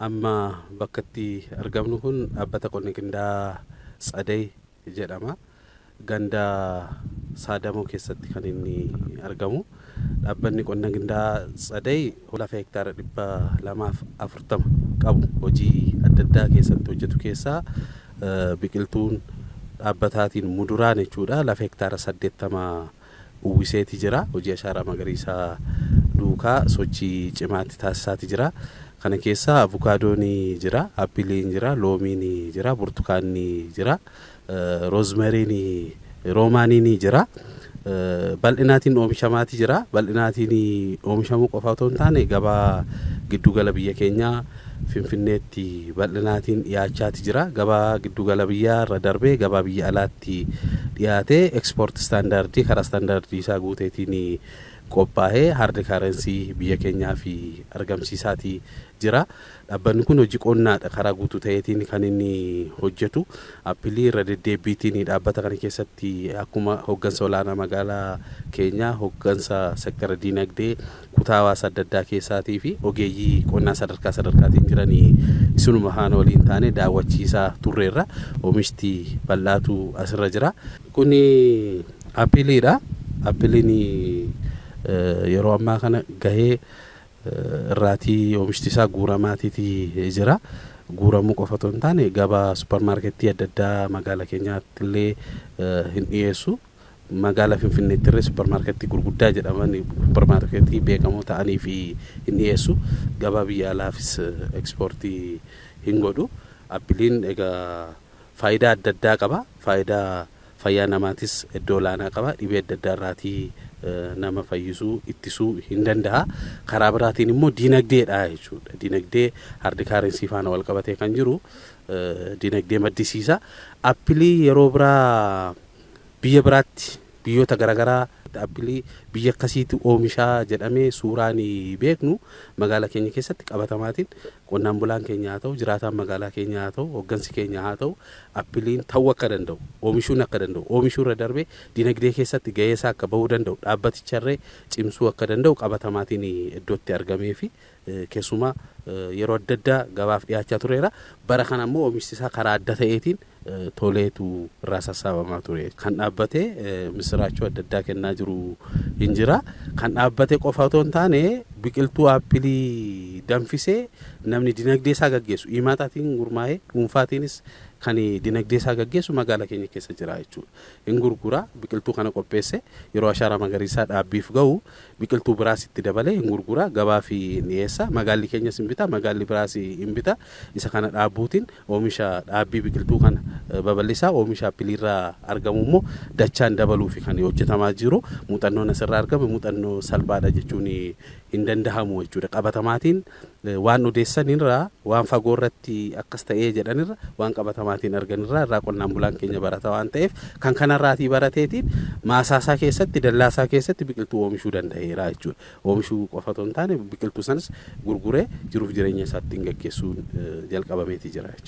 Amma bakka itti argamnu kun dhaabbata qonna qindaa'aa Tsaday jedhama. Ganda Saadamoo keessatti kan inni argamu. Dhaabbanni qonna qindaa'aa Tsaday lafa hektaara 240 qabu hojii adda addaa keessatti hojjetu keessaa biqiltuun dhaabbataatiin muduraan jechuudha lafa hektaara 80 uwwiseeti jira. Hojii ashaaraa magariisaa duukaa sochii cimaatti taasisaati jira. Kana keessaa avukaadoon jira, appiliin jira, loomiin jira, burtukaanni jira, roozmeriin, roomaaniin jira. Bal'inaatiin oomishamaati jira. Bal'inaatiin oomishamuu qofa otoo hin taane gabaa giddugala biyya keenyaa Finfinneetti bal'inaatiin dhiyaachaati jira. Gabaa giddugala biyyaa irra darbee gabaa biyya alaatti dhiyaatee ekspoort istaandaardii karaa istaandaardii isaa guuteetiin qophaa'ee hard currency biyya keenyaaf argamsiisaati jira. Dhaabbanni kun hojii qonnaadha karaa guutuu ta'eetiin kan inni hojjetu. Appilii irra deddeebbiitiin dhaabbata kana keessatti akkuma hoggansa olaanaa magaalaa keenyaa, hoggansa sektara diinagdee, kutaa hawaasa adda addaa keessaatii fi ogeeyyii qonnaa sadarkaa sadarkaatiin jiranii isinuma faana waliin taane daawwachiisaa turreerra. Oomishti bal'aatu asirra jira. Kuni appiliidha. Appiliin yeroo ammaa kana gahee irraatii oomishti isaa guuramaatiiti jira. Guuramuu qofa otoo hin taane gabaa supparmaarkeettii adda addaa magaala keenyaatti illee hin dhiyeessu. Magaala Finfinneetti illee supparmaarkeettii gurguddaa jedhaman, supparmaarkeettii beekamoo ta'anii fi hin dhiyeessu. Gabaa biyya alaafis ekspoortii hin godhu. Appiliin egaa faayidaa adda addaa qaba. Faayidaa fayyaa namaatis iddoo olaanaa qaba. Dhibee adda addaa irraatii nama fayyisuu, ittisuu hin danda'a. Karaa biraatiin immoo diinagdeedha jechuudha. Diinagdee hard currency faana wal qabatee kan jiru diinagdee maddisiisa. Appilii yeroo biraa biyya biraatti, biyyoota garaagaraa appilii biyya akkasiitu oomishaa jedhamee suuraan beeknu, magaalaa keenya keessatti qabatamaatiin qonnaan bulaan keenya haa ta'u, jiraataan magaalaa keenya haa ta'u, hoggansi keenya haa ta'u, appiliin ta'uu akka danda'u, oomishuun akka danda'u, oomishuu irra darbee dinagdee keessatti gahee isaa akka bahuu danda'u, dhaabbaticharree cimsuu akka danda'u qabatamaatiin iddootti argamee fi keessumaa yeroo adda addaa gabaaf dhiyaachaa tureera. Bara kana immoo oomishti isaa karaa adda ta'eetiin toleetu irraa sassaabamaa ture. Kan dhaabbatee misiraachuu adda addaa kennaa jiru hin jira. Kan dhaabbate qofa otoo hin taane biqiltuu aappilii danfisee namni dinagdee isaa gaggeessu imaataatiin gurmaa'ee dhuunfaatiinis kan dinagdee isaa gaggeessu magaalaa keenya keessa jira jechuudha. Hin gurgura. Biqiltuu kana qopheesse yeroo ashaaraa magariisaa dhaabbiif ga'u biqiltuu biraas itti dabalee hin gurgura, gabaaf hin dhiyeessa. Magaalli keenyas hin bita, magaalli biraas hin bita. Isa kana dhaabbuutiin oomisha dhaabbii biqiltuu kana babal'isaa, oomisha appiliirraa argamu immoo dachaan dabaluufi kan hojjetamaa jiru. Muuxannoon asirraa argame muuxannoo salphaadha jechuun hin danda'amu jechuudha. Qabatamaatiin waan odeessanirraa, waan fagoo irratti akkas ta'ee jedhanirra, waan qabatamaatiin arganirraa irraa qonnaan bulaan keenya barata waan ta'eef, kan kanarraatii barateetiin maasaasaa keessatti, dallaasaa keessatti biqiltuu oomishuu danda'eera jechuudha. Oomishuu qofa otoo hin taane biqiltuu sanas gurguree jiruuf jireenya isaa ittiin gaggeessuun jalqabameeti jira jechuudha.